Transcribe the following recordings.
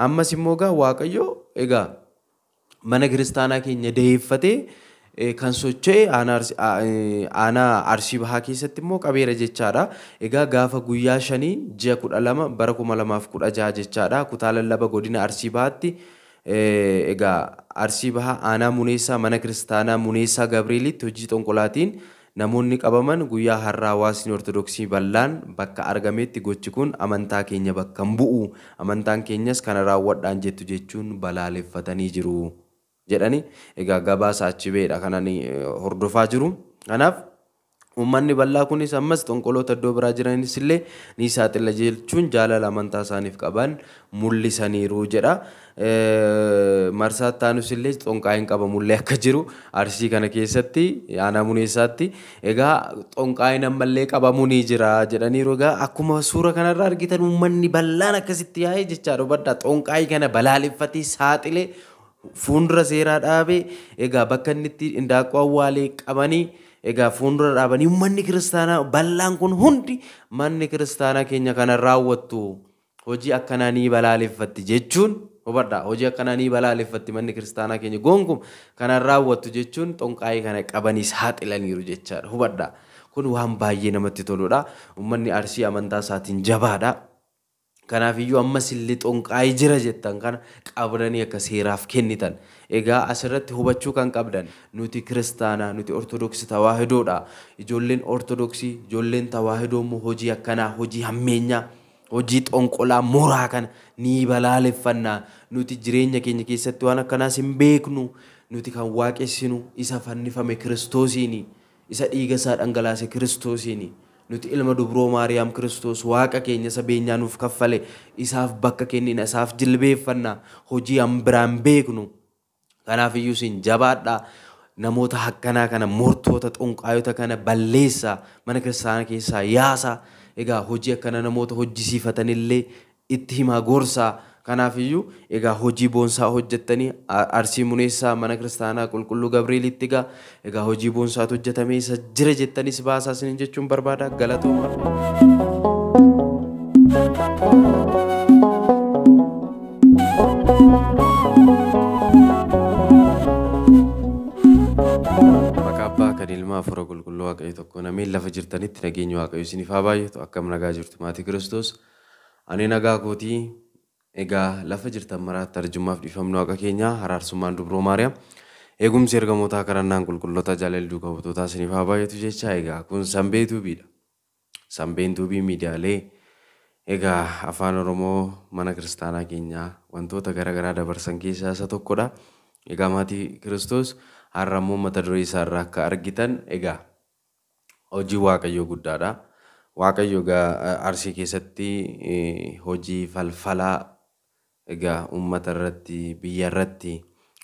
Ammas immoo egaa Waaqayyo egaa mana kiristaanaa keenya daheeffatee kan socho'e aanaa Arsii Bahaa keessatti immoo qabeera jechaadha. Egaa gaafa guyyaa 5 ji'a 12 bara 2016 jechaadha. Kutaa lallaba godina Arsii Bahaatti egaa Arsii Bahaa aanaa Muneessaa mana kiristaanaa Muneessaa Gabrielitti hojii xonqolaatiin namoonni qabaman guyyaa har'aa hawaasni Ortodoksii bal'aan bakka argametti gochi kun amantaa keenya bakka hin bu'u, amantaan keenyas kana raawwadhaan jettu jechuun balaaleffatanii jiru jedhani. Egaa gabaasa achi ba'eedha kanan hordofaa jiru. Kanaaf uummanni bal'aa kunis ammas xonqoloota iddoo biraa jiranis illee ni saaxila jechuun jaalala amantaa isaaniif qaban mul'isaniiru jedha. Marsaatti aanus illee xonqaayin qabamullee akka jiru Arsii kana keessatti aanaa Muneessaatti egaa xonqaayin ammallee qabamuu ni jira jedhaniiru. Egaa akkuma suura kanarraa argitan uummanni bal'aan akkasitti yaa'ee jechaadha. Hubadhaa, xonqaayii kana balaaleffatee saaxilee fuuldura seeraa dhaabee egaa bakka inni itti indaaqqoo awwaalee qabanii egaa fuuldura dhaabanii uummanni kiristaanaa bal'aan kun hundi manni kiristaanaa keenya kana raawwattu hojii akkanaa ni balaaleffatti jechuun, hubadhaa, hojii akkanaa ni balaaleffatti manni kiristaanaa keenya gonkum kana raawwattu jechuun xonqaayii kana qabanii saaxilaniiru jechaadha. Hubadhaa, kun waan baay'ee namatti toludha. Uummanni Arsii amantaa isaatiin jabaadha. Kanaafiyyuu ammas illee xonqaayii jira jettan kana qabdanii akka seeraaf kennitan. Egaa asirratti hubachuu kan qabdan nuti kiristaanaa, nuti Ortodoksii Tawaahidoodha. Ijoolleen Ortodoksii, ijoolleen Tawaahidoo immoo hojii akkanaa, hojii hammeenyaa, hojii xonqolaa moraa kana ni balaaleffannaa. Nuti jireenya keenya keessatti waan akkanaas hin beeknu. Nuti kan waaqessinu isa fannifame Kiristoosiini. Isa dhiiga isaa dhangalaase Kiristoosiini. Nuti ilma dubroo Maariyaam Kiristoos Waaqa keenya isa beenyaa nuuf kaffale isaaf bakka kennina, isaaf jilbeeffanna, hojii an biraan beeknu. Kanaafiyyuu isin jabaadhaa. Namoota akkanaa kana, mortoota xonqaayota kana balleessaa, mana kiristaanaa keessaa yaasaa. Egaa hojii akkana namoota hojjisiifatanillee itti himaa, gorsaa. Kanaafiyyuu egaa hojii boonsaa hojjettanii Arsii Muneessaa mana kiristaanaa Qulqulluu Gabrielitti egaa hojii boonsaatu hojjetamee isa jira jettanis baasaa isiniin jechuun barbaada. Galatooma. Maqaa Abbaa kan Ilmaa Hafuura Qulqulluu Waaqayyo tokko nameen lafa jirtanitti nageenyi Waaqayyo isiniif haa baay'atu. Akkam nagaa jirtu maatii Kiristoos? Ani nagaa kootii. Egaa lafa jirtan maraatti arjummaaf dhiifamni Waaqa keenyaa, haraarsummaan Dubroo Maariyaam, eegumsi ergamootaa, kadhannaan qulqulloota, jaalalli duukaa buutootaa isiniif haa baay'atu jecha. Egaa kun Sanbee Tuubiidha. Sanbeen Tuubii miidiyaalee egaa afaan Oromoo mana kiristaanaa keenyaa wantoota garaagaraa dabarsan keessaa isa tokkodha. Egaa maatii Kiristoos, har'a immoo mata duree isaarraa akka argitan egaa hojii Waaqayyoo guddaadha. Waaqayyo egaa Arsii keessatti hojii falfalaa egaa uummata irratti, biyya irratti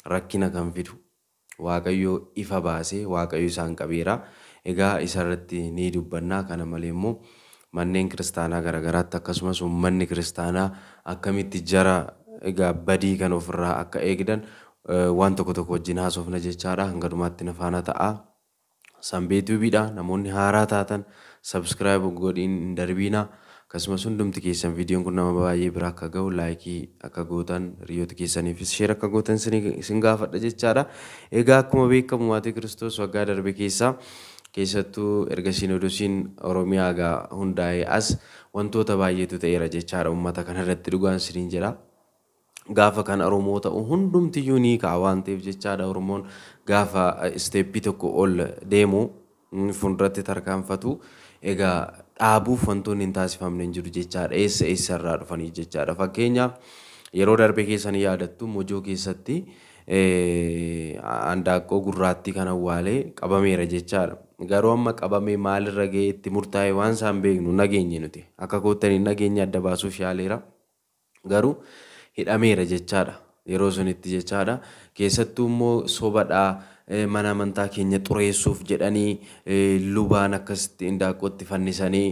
rakkina kan fidu Waaqayyo ifa baasee Waaqayyo isaan qabeera. Egaa isa irratti ni dubbanna. Kana malee immoo manneen kiristaanaa garaagaraatti akkasumas uummanni kiristaanaa akkamitti jara egaa badii kan ofirraa akka eegdan waan tokko tokko wajjin haasofna jechaadha. Hanga dhumaatti na faana ta'a. Sanbee Tuubiidha. Namoonni haaraa taatan subscribe godhiin hin darbiina. Akkasumas hundumti keessan viidiyoon kun nama baay'ee bira akka ga'u like akka gootan, hiriyoota keessaniifis share akka gootan isin gaafadha jechaadha. Egaa akkuma beekamu maatii Kiristoos, waggaa darbe keessa keessattuu erga Siinoodosiin Oromiyaa egaa hundaa'ee as wantoota baay'eetu ta'eera jechaadha uummata kanarratti, dhugaan isiniin jedha. Gaafa kan Oromoo ta'u hundumtiyyuu ni ka'a waan ta'eef jechaadha. Oromoon gaafa step tokko ol deemu, fuulduratti tarkaanfatu, egaa dhaabuuf wantoonni hin taasifamne hin jiru jechaadha. Eessa eessarraa dhufanii jechaadha. Fakkeenyaaf yeroo darbe keessa ni yaadattu, Mojoo keessatti handaaqqoo gurraattii kan awwaalee qabameera jechaadha. Garuu amma qabamee maalirra ga'ee itti murtaa'e waan isaan beeknu nageenye nuti. Akka koottanii nageenye adda baasuuf yaaleera. Garuu hidhameera jechaadha. Yeroo sunitti jechaadha. Keessattuu immoo sobadhaa mana amantaa keenya xureessuuf jedhanii lubaan akkasitti indaaqqootti fannisanii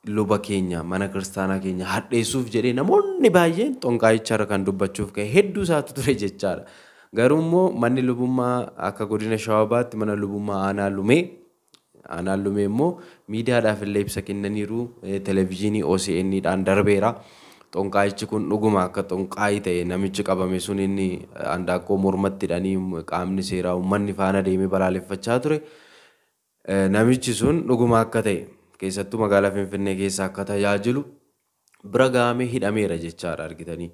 luba keenya, mana kiristaanaa keenya hadheessuuf jedhee namoonni baay'een xonqaayicharra kan dubbachuuf ka'e hedduu isaatu ture jechaadha. Garuu immoo manni lubummaa akka godina Shawaa Bahaatti mana lubummaa aanaa Lumee, aanaan Lumee immoo miidiyaadhaaf illee ibsa kennaniiru, televezyiinii OCN dhaan darbeera. Xonqaayichi kun dhuguma akka xonqaayii ta'e namichi qabame sun inni handaaqqoo mormatti hidhanii qaamni seeraa uummanni faana deemee balaaleffachaa ture. Namichi sun dhuguma akka ta'e keessattuu magaalaa Finfinnee keessa akka tajaajilu bira gahamee hidhameera jechaadha argitanii.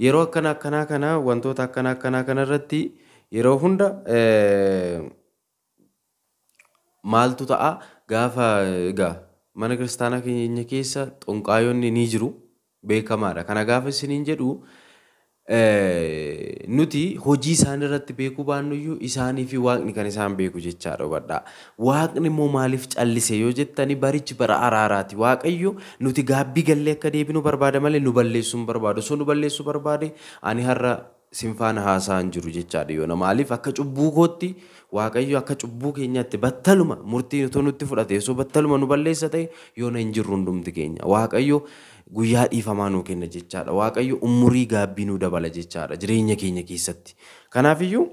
Yeroo akkana akkanaa kana wantoota akkana akkanaa kanarratti yeroo hunda maaltu ta'a gaafa egaa mana kiristaanaa keenya keessa xonqaayonni ni jiru beekamaadha. Kana gaafa isiniin jedhu nuti hojii isaan irratti beekuu baannuyyuu isaanii fi waaqni kan isaan beeku jechaadha hubadhaa. Waaqni immoo maaliif callise yoo jettani barichi bara araaraati. Waaqayyo nuti gaabbii gallee akka deebinu barbaada malee nu balleessuu hin barbaadu. Osoo nu balleessuu barbaade ani har'a sin faana haasa'an jiru jechaadha yoona. Maaliif akka cubbuu kootti Waaqayyo akka cubbuu keenyaatti battaluma murtii otoo nutti fudhate osoo battaluma nu balleessa ta'e yoona hin jirru hundumti keenya. Waaqayyo guyyaa dhiifamaa nuu kenna jechaadha. Waaqayyo umurii gaabbii nuu dabala jechaadha jireenya keenya keessatti. Kanaafiyyuu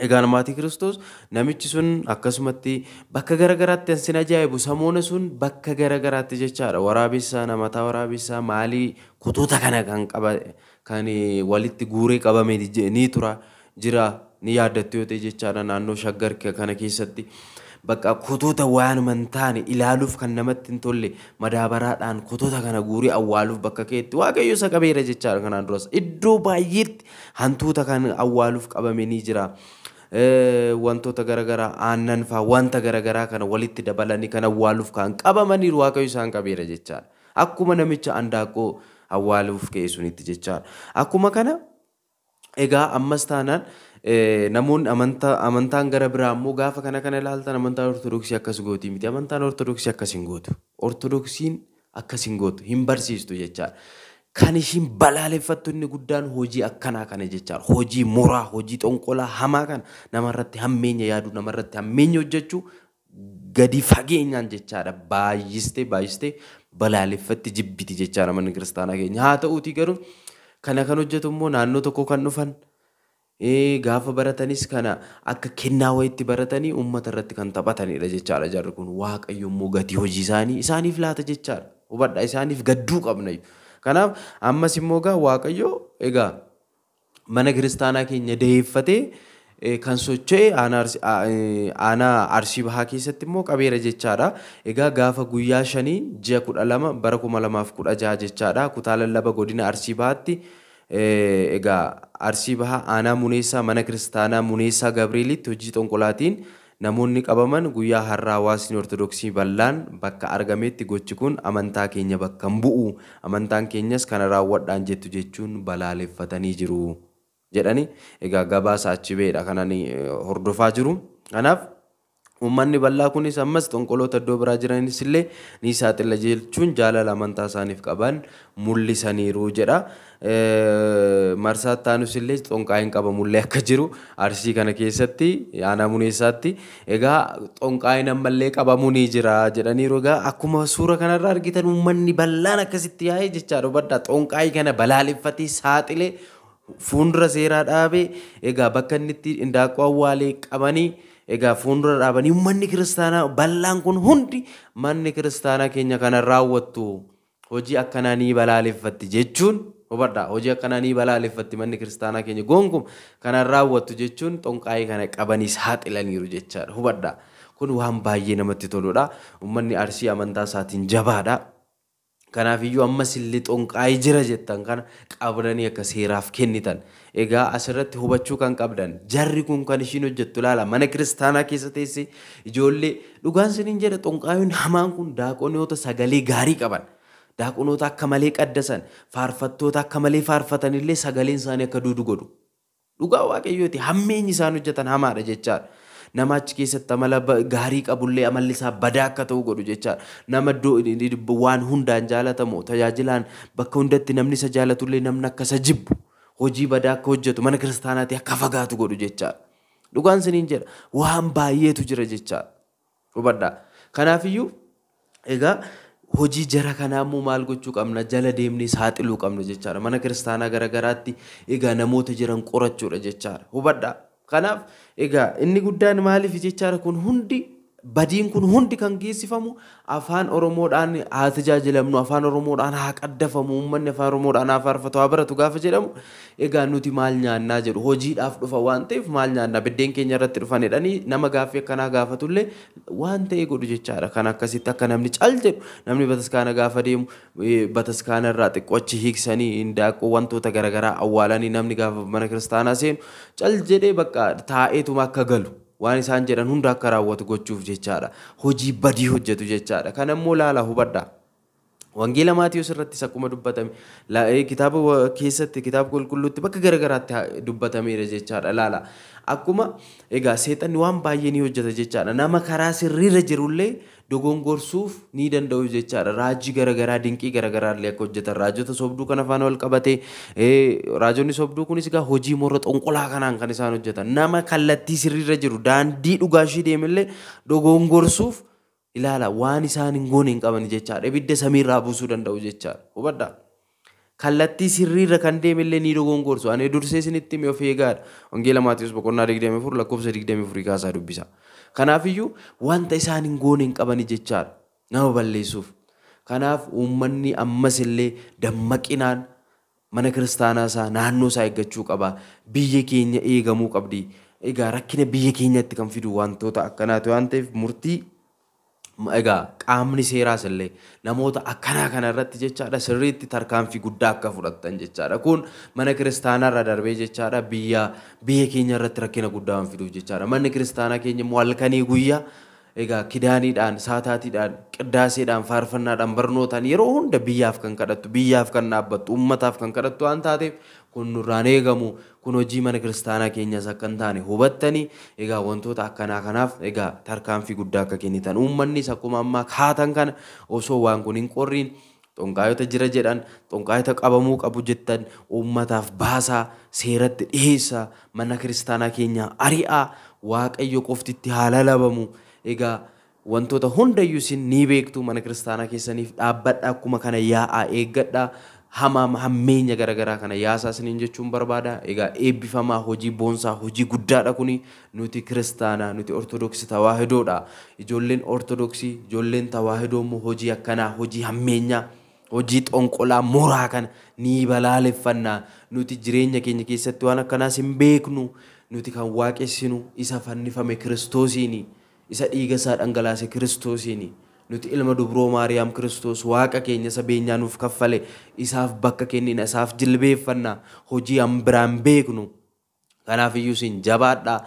egaa maatii Kiristoos namichi sun akkasumatti bakka garagaraatti an sin ajaa'ibu samoona sun bakka garagaraatti jechaadha. Waraabessaa namataa waraabessaa maalii kutoota kana kan qaba kan walitti guuree qabame ni tura jira ni yaaddattu yoo ta'e jechaadha naannoo Shaggar kana keessatti. Bakka kutoota waan hin taane ilaaluuf kan namatti hin tolle madaabaraadhaan kutoota kana guuree awwaaluuf bakka keetti Waaqayyo isa qabeera jechaadha. Kanaan duras iddoo baay'eetti hantuuta kan awwaaluuf qabame ni jira. Wantoota garaagaraa aannan fa'aa wanta garaagaraa kana walitti dabalanii kan awwaaluuf kan qabamaniiru Waaqayyo isaan qabeera jechaadha. Akkuma namicha handaaqqoo awwaaluuf ka'e sunitti jechaadha. Akkuma kana egaa ammas taanaan namoonni amantaan gara biraa immoo gaafa kana kana ilaaltan amantaan Ortodoksii akkas gootii miti. Amantaan Ortodoksii akkas hin gootu. Ortodoksiin akkas hin gootu. Hin barsiistu jechaadha. Kan ishiin balaaleffattu inni guddaan hojii akkanaa kana jechaadha. Hojii muraa, hojii xonqolaa hamaa kana namarratti hammeenya yaaduu, namarratti hammeenya hojjechuu gadi fageenyaan jechaadha. Baay'istee baay'istee balaaleffatti jibbiti jechaadha manni kiristaanaa keenya. Haa ta'uutii garuu kana kan hojjetu immoo naannoo tokko kan dhufan gaafa baratanis kana akka kennaa wayiitti baratanii uummata irratti kan taphatanidha jechaadha jarri kun. Waaqayyo immoo gatii hojii isaanii isaaniif laata jechaadha. Hubadhaa isaaniif gadduu qabna. Kanaaf ammas immoo egaa Waaqayyo egaa mana kiristaanaa keenya daheeffatee kan socho'e aanaa Arsii Bahaa keessatti immoo qabeera jechaadha. Egaa gaafa guyyaa 5 ji'a 12 bara 2016 jechaadha. Kutaa lallaba godina Arsii Bahaatti egaa Arsii Bahaa aanaa Muneessaa mana kiristaanaa Muneessaa Gabrielitti hojii xonqolaatiin namoonni qabaman guyyaa har'aa hawaasni Ortodoksii bal'aan bakka argametti gochi kun amantaa keenya bakka hin bu'u. Amantaan keenyas kana raawwadhaan jettu jechuun balaaleffatanii jiru jedhani. Egaa gabaasa achi ba'eedha kanan hordofaa jiru. Kanaaf uummanni bal'aa kunis ammas xonqoloota iddoo biraa jiranis illee ni saaxila jechuun jaalala amantaa isaaniif qaban mul'isaniiru jedha. Marsaatti aanus illee xonqaayin qabamullee akka jiru Arsii kana keessatti aanaa Muneessaatti egaa xonqaayin ammallee qabamuu ni jira jedhaniiru. Egaa akkuma suura kanarraa argitan uummanni bal'aan akkasitti yaa'ee jechaadha. Hubadhaa xonqaayii kana balaaleffatee saaxilee fuuldura seeraa dhaabee egaa bakka inni itti indaaqqoo awwaalee qabanii egaa fuuldura dhaabanii uummanni kiristaanaa bal'aan kun hundi manni kiristaanaa keenya kana raawwattu hojii akkanaa ni balaaleffatti jechuun hubadhaa hojii akkanaa ni balaaleffatti manni kiristaanaa keenya gonkumaa kana raawwattu jechuun xonqaayii kana qabanii saaxilaniiru jechaadha. Hubadhaa kun waan baay'ee namatti toludha. Uummanni Arsii amantaa isaatiin jabaadha. Kanaafiyyuu ammas illee xonqaayii jira jettan kana qabdanii akka seeraaf kennitan. Egaa asirratti hubachuu kan qabdan jarri kun kan ishiin hojjettu ilaala mana kiristaanaa keessa teessee ijoollee dhugaan isiniin jedha xonqaayiin hamaan kun daaqonoota sagalee gaarii qaban. Daaqonoota akka malee qaddasan faarfattoota akka malee faarfatan illee sagaleen isaanii akka duudu godhu. Dhugaa Waaqayyooti hammeenyi isaan hojjetan hamaadha jechaadha. Nama achi keessatti amala gaarii qabullee amalli isaa badaa akka ta'u godhu jechaadha. Nama iddoo waan hundaan jaalatamu tajaajilaan bakka hundatti namni isa jaalatullee namni akka isa jibbu hojii badaa akka hojjetu mana kiristaanaatti akka fagaatu godhu jechaadha. Dhugaan isiniin jedha waan baay'eetu jira jechaadha. Hubadhaa. Kanaafiyyuu egaa hojii jara kanaa immoo maal gochuu qabna jala deemnee saaxiluu qabna jechaadha. Mana kiristaanaa garagaraatti egaa namoota jiran qorachuudha jechaadha. Hubadhaa. Kanaaf egaa inni guddaan maaliif jechaadha kun hundi Badiin kun hundi kan geessifamu afaan Oromoodhaan haa tajaajilamnu, afaan Oromoodhaan haa qaddafamu, uummanni afaan Oromoodhaan haa faarfatu, haa baratu gaafa jedhamu, egaa nuti maal nyaannaa jedhu. Hojiidhaaf dhufa waan ta'eef maal nyaannaa, biddeen keenya irratti dhufan jedhanii nama gaaffii akkanaa gaafatullee waan ta'e godhu jechaadha. Kan akkasitti akka namni cal jedhu, namni bataskaana gaafa deemu bataskaana irraa xiqqoo achi hiiksanii hindaaqqoo wantoota garaagaraa awwaalanii, namni gaafa mana kiristaanaa seenu cal jedhee bakka taa'eetuma akka galu, waan isaan jedhan hunda akka raawwatu gochuuf jechaadha. Hojii badii hojjetu jechaadha. Kana immoo laala, hubadhaa. Wangeela Maatiyus irrattis akkuma dubbatame, kitaaba keessatti, kitaaba qulqulluutti bakka garaagaraatti dubbatameera jechaadha. Laala. Akkuma egaa seexanni waan baay'ee ni hojjeta jechaadha. Nama karaa sirriirra jirullee dogongorsuuf ni danda'u jechaadha. Raajii garaagaraa, dinqii garaagaraa illee akka hojjetan, raajota sobduu kana faana wal qabatee, raajonni sobduu kunis egaa hojii morra xonqolaa kanaan kan isaan hojjetan. Nama kallattii sirriirra jiru, daandii dhugaa ishii deemillee dogongorsuuf ilaala, waan isaan hin goone hin qaban jechaadha. Ibidda samiirraa buusuu danda'u jechaadha. Hubadhaa. Kallattii sirriirra kan deemillee ni dogongorsu. Ani dursee isinitti hime, of eegaadha. Wangeela Maatiyus boqonnaa 24 lakkoofsa 24 kaasaa dubbisa. Kanaafiyyuu wanta isaan hin goone hin qabani jechaadha, nama balleessuuf. Kanaaf uummanni ammas illee dammaqinaan mana kiristaanaa isaa, naannoo isaa eeggachuu qaba. Biyya keenya eegamuu qabdi. Egaa rakkina biyya keenyatti kan fidu wantoota akkanaati waan ta'eef, murtii egaa qaamni seeraas illee namoota akkanaa kana irratti jechaadha sirriitti tarkaanfii guddaa akka fudhatan jechaadha. Kun mana kiristaanaa irra darbee jechaadha biyya keenya irratti rakkina guddaa waan fiduuf jechaadha. Manni kiristaanaa keenya immoo halkanii guyyaa egaa kidaaniidhaan, saataatiidhaan, qiddaaseedhaan, faarfannaadhaan, barnootaan yeroo hunda biyyaaf kan kadhattu, biyyaaf kan dhaabbattu, uummataaf kan kadhattu waan taateef, kun nurraan eegamu. Kun hojii mana kiristaanaa keenyas akka hin taane hubattanii, egaa wantoota akkanaa kanaaf egaa tarkaanfii guddaa akka kennitan, uummannis akkuma ammaa kaatan kana osoo waan kun hin qorriin, xonqaayota jira jedhan, xonqaayota qabamuu qabu jettan uummataaf baasaa, seeratti dhiyeessaa, mana kiristaanaa keenyaa ari'aa, Waaqayyo qoftitti haa lalabamu. Egaa wantoota hundayyuu isin ni beektu. Mana kiristaanaa keessaniif dhaabbadha, akkuma kana yaa'aa eeggadha, hamaa hammeenya garaagaraa kana yaasaa isiniin jechuun barbaada. Egaa eebbifamaa, hojii boonsaa, hojii guddaadha kuni. Nuti kiristaanaa, nuti Ortodoksii Tawaahidoodha. Ijoolleen Ortodoksii, ijoolleen Tawaahidoo immoo hojii akkanaa, hojii hammeenyaa, hojii xonqolaa moraa kana ni balaaleffannaa. Nuti jireenya keenya keessatti waan akkanaas hin beeknu. Nuti kan waaqessinu isa fannifame Kiristoosiini. Isa dhiiga isaa dhangalaase Kiristoosiini. Nuti ilma dubroo Maariyaam Kiristoos Waaqa keenya isa beenyaa nuuf kaffale isaaf bakka kennina, isaaf jilbeeffanna, hojii an biraan beeknu. Kanaaf iyyuu isin jabaadhaa.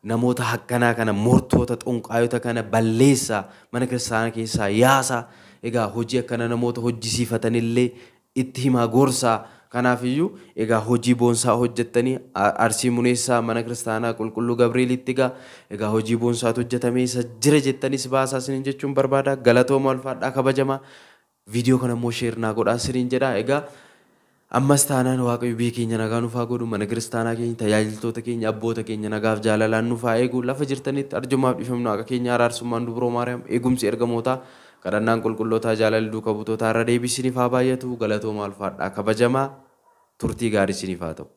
Namoota akkanaa kana, mortoota xonqaayota kana balleessaa, mana kiristaanaa keessaa yaasaa. Egaa hojii akkana namoota hojjisiifatanillee itti himaa, gorsaa. Kanaaf iyyuu egaa hojii boonsaa hojjettanii Arsii Muneessaa mana kiristaanaa Qulqulluu Gabrielitti egaa hojii boonsaatu hojjetamee isa jira jettanis baasaa isiniin jechuun barbaada. Galatooma, ulfaadhaa, kabajamaa. Viidiyoo kana immoo share naa godhaa isiniin jedha. Egaa ammas taanaan Waaqayyo biyya keenya nagaa nuuf haa godhu, mana kiristaanaa keenya, tajaajiltoota keenya, abboota keenya nagaaf jaalalaan nuuf haa eegu. Lafa jirtanitti arjummaaf dhiifamni Waaqa keenya, araarsummaan Dubroo Maariyaam, eegumsi ergamootaa, kadhannaan qulqullootaa, jaalalli duuka buutootaa irra deebii isiniif haa baay'atu. Galatooma, ulfaadhaa, kabajamaa, turtii gaarii isiniif haa ta'u.